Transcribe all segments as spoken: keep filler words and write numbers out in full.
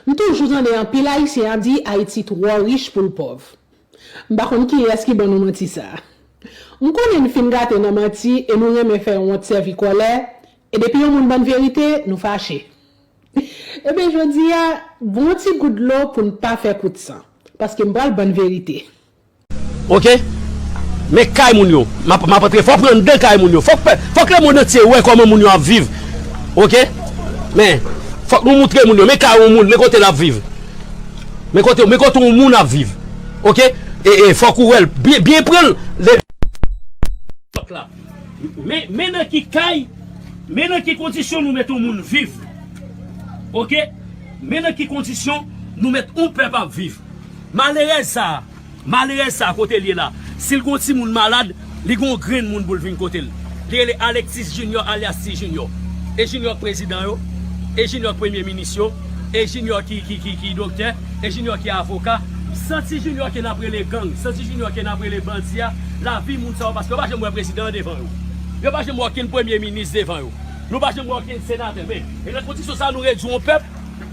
M toujou tande anpil Ayisyen ap di Ayiti twò rich pou l pòv. M pa konn kiyès ki ban nou manti sa a. M konnen n fin gate nan manti e nou renmen fè wont sèvi kòlè, e depi yon moun ban n verite, nou fache. Ebyen, jodi a, bon ti gout dlo pou n pa fè kout san, paske m pral ban n verite. Oke? Men kay moun yo. M ap, m ap antre. Fòk pran anndan kay moun yo. Fòk, fòk lemonn antye wè kòman moun yo ap viv. Oke? Men, fòk nou moutre moun yo. Men kay yon moun, men kote l ap viv. Men kote, men kote yon moun ap viv. Oke? E, e fòk ou wè l. Byen, byen pran l. Men, men nan ki kay, men nan ki kondisyon nou met yon moun viv. Oke? Men nan ki kondisyon nou met yon pèp ap viv. Malerèz sa a, malerèz sa a kote l ye la, si l gon timoun malad, li gon grenn moun pou l vin kote l. Li rele Alexis Junior alyas Ti Junior. E Junior k prezidan yo, e Junior k premye minis yo, e Junior ki, ki, ki, ki doktè, e Junior ki avoka. San Ti Junior ke n ap rele gang, san Ti Junior ke n ap rele bandi a, lavi moun sa yo, paske yo pa janm wè prezidan an devan yo. Yo pa janm wè okenn premye minis devan yo. Nou pa janm wè okenn senatè. Men, e nan kondisyon sa a nou redwi yon pèp,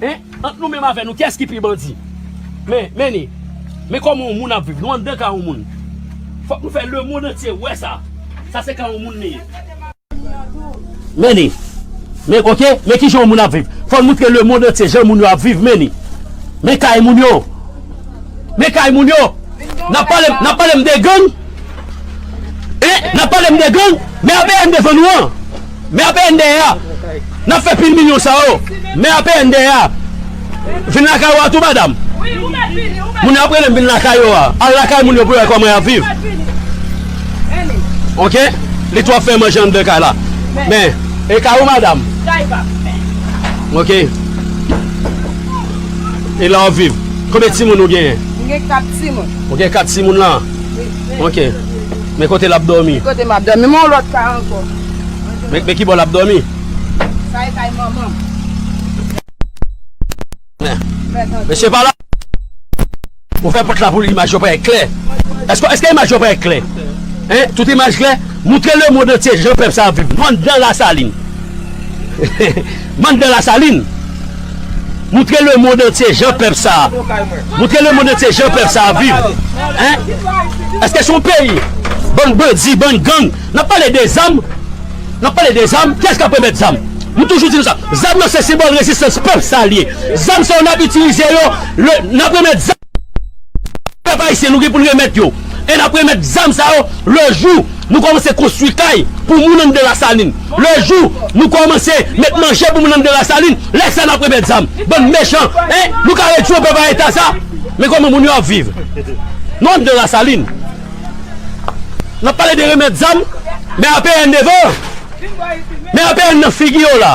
en, ant nou menm avè nou, kiyès ki pi bandi? Men, men ni, men kòman yon moun ap viv? Nou anndan kay yon moun. Fòk nou fè lemonn antye wè sa. Sa se kay yon moun li ye. Men ni, men oke, men kijan yon moun ap viv. Fò n moutre lemonn antye jan moun yo ap viv, men ni. Men kay moun yo. Men kay moun yo. N ap pale, n ap pale m de gang. E, n ap pale m de gang, men A P N devan nou an. Men A P N dèyè a. N ap fè pil milyon sa yo. Men A P N dèyè a. Vin lakay ou a tou, madanm. Moun yo ap rele m vin lakay yo a. Al lakay moun yo pou yo wè kòman y ap viv. Oke? Li tou ap fè manje anndan kay la. Men, e kay ou, madanm? Oke. E la w ap viv. Konbyen timoun ou genyen? M gen kat timoun. Ou gen kat timoun la? Wi. Oke. Men kote l ap dòmi? Kote m ap dòmi? Men yon lòt kay ankò. Men, men ki bò l ap dòmi? Sa e kay manman m. Men, mesye pa la. Ou fè pòt la pou imaj yo pa klè. Èske, èske imaj yo pa klè? Hein? Tout imaj klè? Moutre lemonn antye jan pèp sa ap viv. Nou anndan Lasalin. M anndan Lasalin. Moutre lemonn antye jan pèp sa a. Moutre lemonn antye jan pèp sa ap viv. Hein? Èske se yon peyi? Bann bandi, bann gang. N ap pale de zam. N ap pale de zam. Kiyès k ap remèt zam? Nou toujou di nou sa. Zam nan se senbòl rezistans pèp sa l ye. Zam sa yo n ap itilize yo. Lè n ap remèt zam. Pèp ayisyen, nou gen pou n remèt yo. E n ap remèt zam sa yo lè jou nou kòmanse konstwi kay pou moun anndan Lasalin. Lè jou nou kòmanse met manje pou moun anndan Lasalin, lè sa n ap remèt zam. Bann mechan, en, nou ka redwi yon pèp a eta sa. Men kòman moun yo ap viv? Nou anndan Lasalin. N ap pale de remèt zam, men A P N devan. Men A P N nan figi yo la.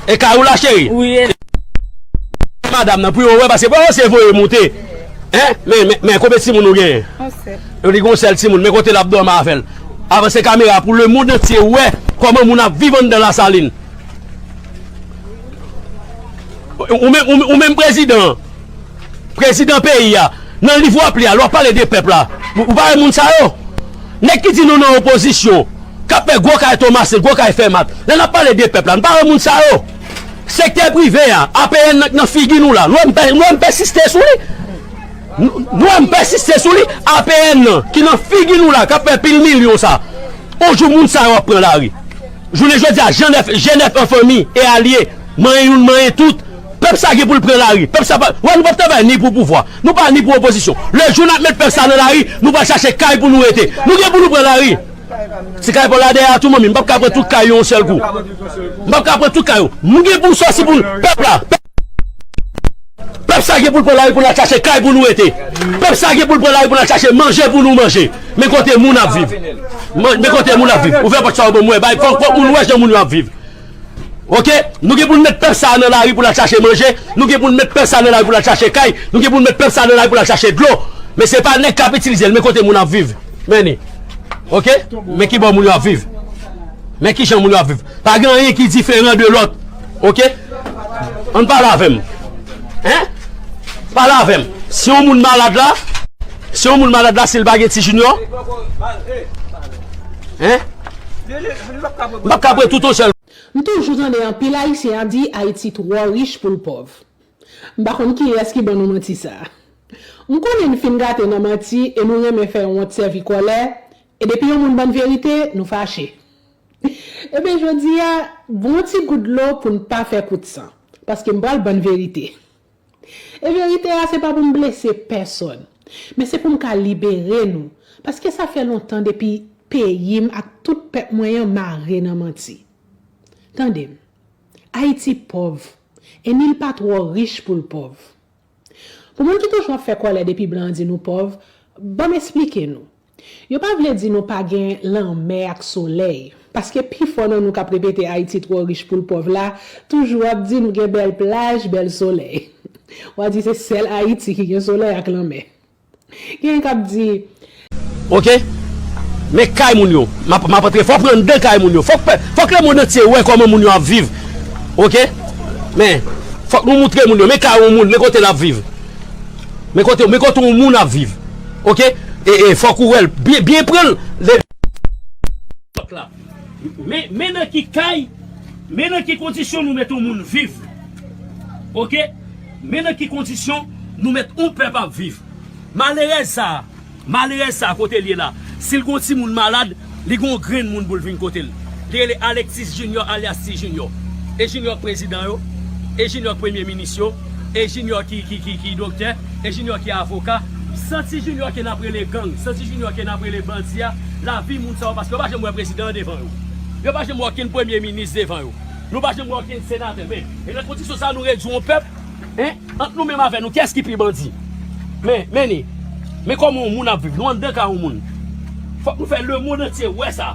E kay ou la, cheri? Wi. Madanm nan, pou yo wè, paske pou yo se voye moute. Hein? Men, men, men, konbyen timoun ou genyen? Yon sèl. Li gen yon sèl timoun, men kote l ap dòmi avè l. Avanse kamera pou lemonn antye wè kòman moun ap viv anndan Lasalin. Ou, ou menm, ou, ou menm prezidan, prezidan peyi a, nan liv w ap li a, lè w ap pale de pèp la, ou, ou pa wè moun sa yo? Nèg ki di nou nan opozisyon, k ap fè gwo kay Tomasen, gwo kay Fèmat. Lè n ap pale de pèp la, n pa wè moun sa yo? Sektè prive a, A P N nan, nan figi nou la. Nou wè m pè-, nou wè m pèsiste sou li. Nou, nou wè m pèsiste sou li. A P N nan, ki nan figi nou la, k ap fè pil milyon sa. On jou moun sa yo ap pran lari. Jounen jodi a, G nèf, G nèf an fanmi e alye, manyen youn, manyen tout. Pèp sa gen pou l pran lari. Pèp sa pa, wè, nou p ap travay ni pou pouvwa. Nou pa ni pou opozisyon. Lè jou n ap met pèp sa nan lari, nou pral chache kay pou nou rete. Nou gen pou nou pran lari. Ti kay pa w la dèyè a tou, manmi. M p ap ka pran tout kay yo yon sèl kou. M p ap ka pran tout kay yo. Nou gen pou n sòti pou n, pèp la. Pèp sa gen pou l pran lari pou n al chache kay pou nou rete. Pèp sa gen pou l pran lari pou n al chache manje pou nou manje. Men kote moun ap viv. Men, men kote moun ap viv. Ouvè pòt sa yo ban m wè. Bay, fòk, fòk moun wè jan moun yo ap viv. Oke? Nou gen pou n met pèp sa a nan lari pou l al chache manje. Nou gen pou n met pèp sa a nan lari pou l al chache kay. Nou gen pou n met pèp sa a nan lari pou l al chache dlo. Men se pa nèg k ap itilize l. Men kote moun ap viv. Men ni. Oke? Men ki bò moun yo ap viv. Men ki jan moun yo ap viv. Pa gen anyen ki diferan de lòt. Oke? Ann pale avè m. Hein? Pale avè m. Si yon moun malad la, si yon moun malad la, si l pa gen Ti Junior, hein? M p ap ka pran tout yon sèl. M toujou tande anpil Ayisyen ap di Ayiti twò rich pou l pòv. M pa konn kiyès ki ban nou manti sa a. M konnen n fin gate nan manti e nou renmen fè wont sèvi kòlè, e depi yon moun ban n verite, nou fache. Ebyen, jodi a, bon ti gout dlo pou n pa fè kout san, paske m pral ban n verite. E verite a, se pa pou m blese pèsonn, men se pou m ka libere nou, paske sa fè lontan depi peyi m ak tout pèp mwen an mare nan manti. Tande m, Ayiti pòv, e ni l pa twò rich pou l pòv. Pou moun ki toujou ap fè kòlè depi blan an di nou pòv, ban m esplike nou. Yo pa vle di nou pa gen lanmè ak solèy, paske pifò nan nou k ap repete Ayiti twò rich pou l pòv la, toujou ap di nou gen bèl plaj, bèl solèy. W a di se sèl Ayiti ki gen solèy ak lanmè. Genyen k ap di, Oke? Men kay moun yo. M ap, m ap antre. Fò pran anndan kay moun yo. Fòk, fòk lemonn antye wè kòman moun yo ap viv. Oke? Men, fòk nou moutre moun yo. Men kay yon moun. Men kote l ap viv. Men kote, men kote yon moun ap viv. Oke? E, e, fòk ou wè l. Byen, byen pran l. Le- Fòk la. Men, men nan ki kay, men nan ki kondisyon nou mete yon moun viv. Oke? Men nan ki kondisyon nou mete yon pèp ap viv. Malerèz sa a, malerèz sa a kote l ye la, si l gon timoun malad, li gon grenn moun pou l vin kote l. Li rele Alexis Junior alyas Ti Junior. E Junior k prezidan yo, e Junior k premye minis yo, e Junior ki, ki, ki, ki doktè, e Junior ki avoka. Santi Junior ke n ap rele gang, santi Junior ke n ap rele bandi a, lavi moun sa yo, paske yo pa janm wè prezidan an devan yo. Yo pa janm wè okenn premye minis devan yo. Nou pa janm wè okenn senatè. Men, e nan kondisyon sa a nou redui yon pèp, en, ant nou menm avè nou, kiyès ki pi bandi? Men, men ni, men kòman yon moun ap viv? Nou anndan kay yon moun. Fòk nou fè lemonn antye wè sa.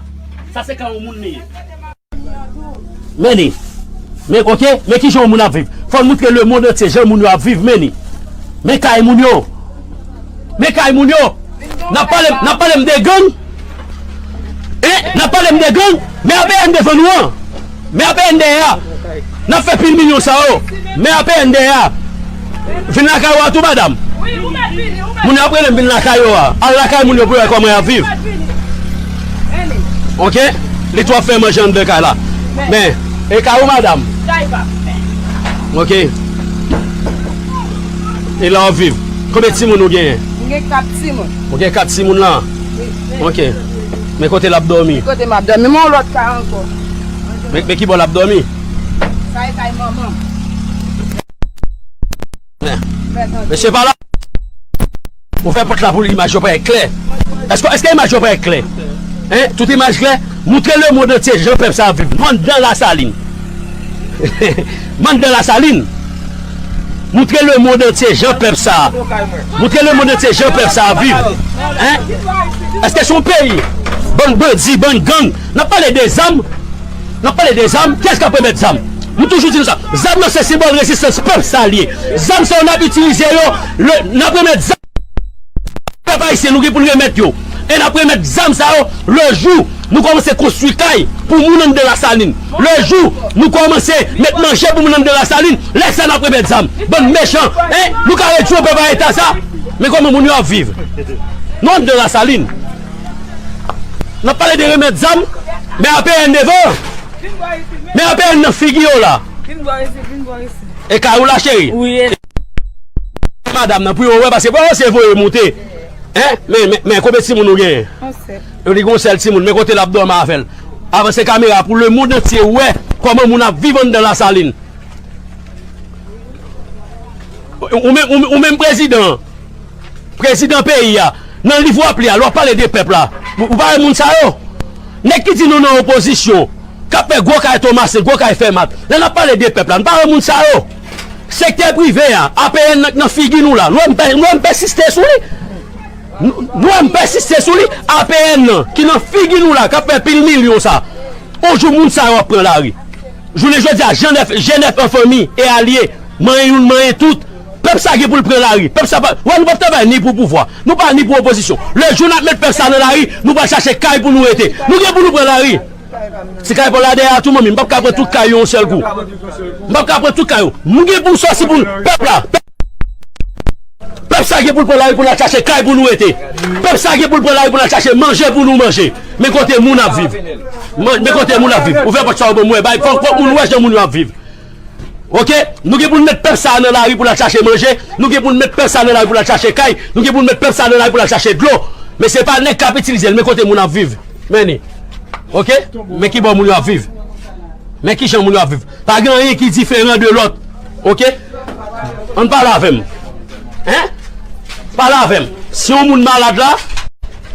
Sa se kay yon moun li ye. Men ni. Men, oke, men kijan yon moun ap viv. Fò n moutre lemonn antye jan moun yo ap viv, men ni. Men kay moun yo. Men kay moun yo. N ap pale, n ap pale m de gang. En, n ap pale m de gang. Men A P N devan nou an. Men A P N dèyè a. N ap fè pil milyon sa yo. Men A P N dèyè a. Vin lakay ou a tou, madanm. Moun yo ap rele m vin lakay yo a. Al lakay moun yo pou yo wè kòman y ap viv. Oke? Li tou ap fè manje anndan kay la. Men, e kay ou, madanm? Oke. E la w ap viv. Konbyen timoun ou genyen? M gen kat timoun. Ou gen kat timoun la? Wi. Oke. Men kote l ap dòmi? Kote m ap dòmi? Men yon lòt kay ankò. Men, men ki bò l ap dòmi? Sa e kay manman m. Men, mesye pa la. Ou fè pòt la pou imaj yo parèt klè. Èske, èske imaj yo parèt klè? En, tout imaj klè? Moutre lemonn antye jan pèp sa ap viv. Nou anndan Lasalin. M anndan Lasalin. Moutre lemonn antye jan pèp sa. Moutre lemonn antye jan pèp sa ap viv. En? Èske se yon peyi? Bann bandi, bann gang. N ap pale de zam. N ap pale de zam. Kiyès k ap remèt zam? Nou toujou di nou sa. Zam nan se senbòl rezistans pèp sa l ye. Zam sa yo n ap itilize yo, le, n ap remèt zam. Pèp ayisyen, nou gen pou n remèt yo. E n ap remèt zam sa yo lejou nou kòmanse konstwi kay pou moun anndan Lasalin. Lejou nou kòmanse met manje pou moun anndan Lasalin, lè sa n ap remèt zam. Bann mechan, en, nou ka redui yon pèp a eta sa. Men kòman moun yo ap viv? Nou anndan Lasalin. N ap pale de remèt zam, men A P N devan. Men A P N nan figi yo la. Vin bò isit, vin bò isit. E kay ou la, cheri? Wi, e. Madanm nan, pou yo wè, paske pa se voye moute. En? Men, men, men, konbyen timoun ou genyen? Yon sèl. Li gen yon sèl timoun, men kote l ap dòmi avè l. Avanse kamera pou lemonn antye wè kòman moun ap viv anndan Lasalin. Ou, ou menm, ou, ou menm prezidan, prezidan peyi a, nan liv w ap li a, lè w ap pale de pèp la, ou, ou pa wè moun sa yo? Nèg ki di nou nan opozisyon, k ap fè gwo kay Tomasen, gwo kay Fèmat. Lè n ap pale de pèp la, nou pa wè moun sa yo? Sektè prive a, A P N nan k nan figi nou la, nou wè m pè-, nou wè m pèsiste sou li. Nou, nou wè m pèsiste sou li, A P N nan, ki nan figi nou la, k ap fè pil milyon sa. On jou moun sa yo ap pran lari. Jounen jodi a, G nèf, G nèf an fanmi e alye, manyen youn, manyen tout. Pèp sa gen pou l pran lari. Pèp sa pa, wè, nou p ap travay ni pou pouvwa. Nou pa ni pou opozisyon. Lejou n ap met pèp sa nan lari, nou pral chache kay pou nou rete. Nou gen pou nou pran lari. Ti kay pa w la dèyè a tou, manmi, m p ap ka pran tout kay yo yon sèl kou. M p ap ka pran tout kay yo. M gen pou m sòti pou nou. Pèp la. Pèp Pèp sa gen pou l pran lari pou l al chache kay pou nou rete. Pèp sa gen pou l pran lari pou l al chache manje pou nou manje. Men kote moun ap viv. Men kote moun ap viv. Ouvè pòt sa yo ban m wè. Bay, fòk, fòk moun wè jan moun yo ap viv. Oke? Nou gen pou n met pèp sa a nan lari pou l al chache manje. Nou gen pou n met pèp sa a nan lari pou l al chache kay. Nou gen pou n met pèp sa a nan lari pou l al chache dlo. Men se pa nèg k ap itilize l. Men kote moun ap viv. Men li. Oke? Men ki bò moun yo ap viv. Men ki jan moun yo ap viv. Pa gen anyen ki diferan de lòt. Oke? Ann pale avè m. Hein? Pale avè m. Si yon moun malad la,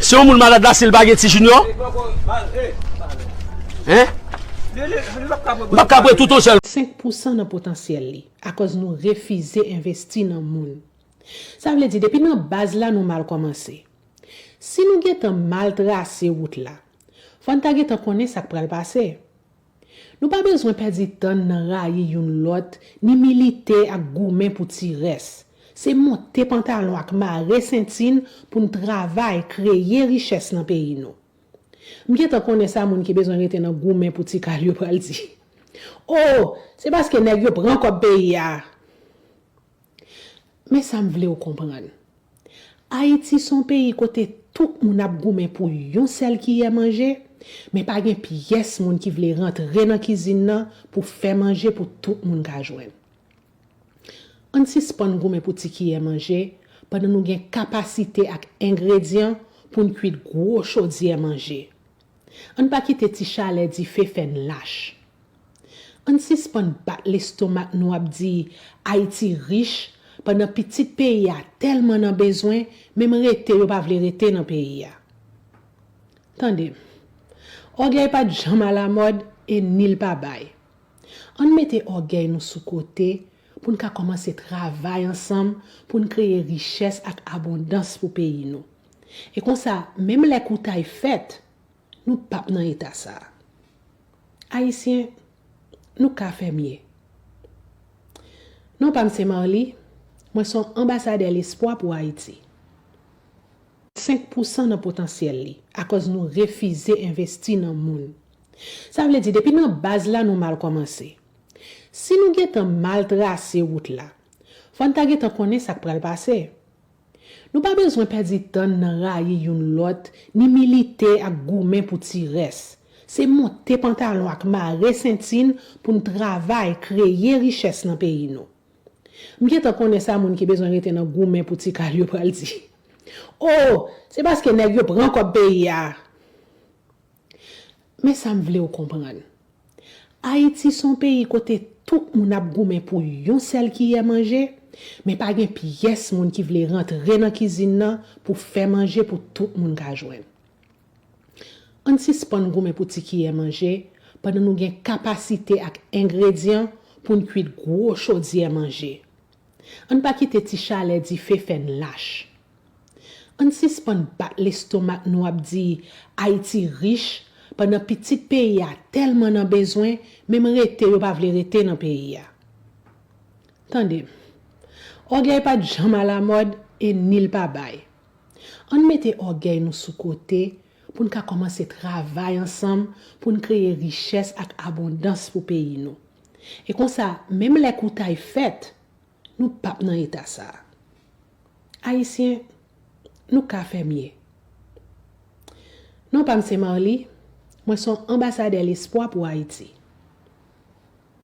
si yon moun malad la, si l pa gen ti Junior, hein? M p ap ka pran tout yon sèl. Senk pousan nan potansyèl li, akoz nou refize envesti nan moun. Sa vle di, depi nan baz la, nou mal kòmanse. Si nou gentan mal trase wout la, fò n ta gentan konnen sa k pral pase. Nou pa bezwen pèdi tan n nan rayi youn lòt, ni milite ak goumen pou ti rès. Se monte pantalon ak mare senti n pou n travay, kreye richès nan peyi nou. M gentan konnen sa moun ki bezwen rete nan goumen pou ti kal yo pral di. O, se paske nèg yo pran kòb peyi a. Men sa m vle w konprann. Ayiti se yon peyi kote tout moun ap goumen pou yon sèl kiyè manje, men pa gen pyès moun ki vle rantre nan kizin nan pou fè manje pou tout moun ka jwenn. Ann sispann goumen pou ti kiyè manje pandan nou gen kapasite ak engredyan pou n kwit gwo chodyè manje. Ann pa kite ti chalè dife fè n lach. Ann sispann bat lestomak nou ap di Ayiti rich, pandan pitit peyi a tèlman nan bezwen, menm rete yo pa vle rete nan peyi a. Tande, ògèy pa t janm alamòd e ni l pa bay. Ann mete ògèy nou sou kote pou n ka kòmanse travay ansanm pou n kreye richès ak abondans pou peyi nou. E konsa, menm lè koutay fèt, nou p ap nan eta sa a. Ayisyen, nou ka fè mye. Non pa m se Marly, mwen se yon anbasadè lespwa pou Ayiti. Senk pousan nan potansyèl li, akoz nou refize envesti nan moun. Sa vle di, depi nan baz la, nou mal kòmanse. Si nou gentan mal trase wout la, fò n ta gentan konnen sa k pral pase. Nou pa bezwen pèdi tan n nan rayi youn lòt, ni milite ak goumen pou ti rès. Se monte pantalon ak mare senti n pou n travay, kreye richès nan peyi nou. M gentan konnen sa moun ki bezwen rete nan goumen pou ti kal yo pral di. O, se paske nèg yo pran kòb peyi a. Men sa m vle w konprann. Ayiti se yon peyi kote tout moun ap goumen pou yon sèl kiyè manje, men pa gen pyès moun ki vle rantre nan kizin nan pou fè manje pou tout moun ka jwenn. Ann sispann goumen pou ti kiyè manje pandan nou gen kapasite ak engredyan pou n kwit gwo chodyè manje. Ann pa kite ti chalè dife fè n lach. Ann sispann bat lestomak nou ap di Ayiti rich, pandan pitit peyi a tèlman nan bezwen, menm rete yo pa vle rete nan peyi a. Tande, ògèy pa t janm alamòd e ni l pa bay. Ann mete ògèy nou sou kote pou n ka kòmanse travay ansanm pou n kreye richès ak abondans pou peyi nou. E konsa, menm lè koutay fèt, nou p ap nan eta sa a. Ayisyen, nou ka fè mye. Non pa m se Marly, mwen se yon anbasadè lespwa pou Ayiti.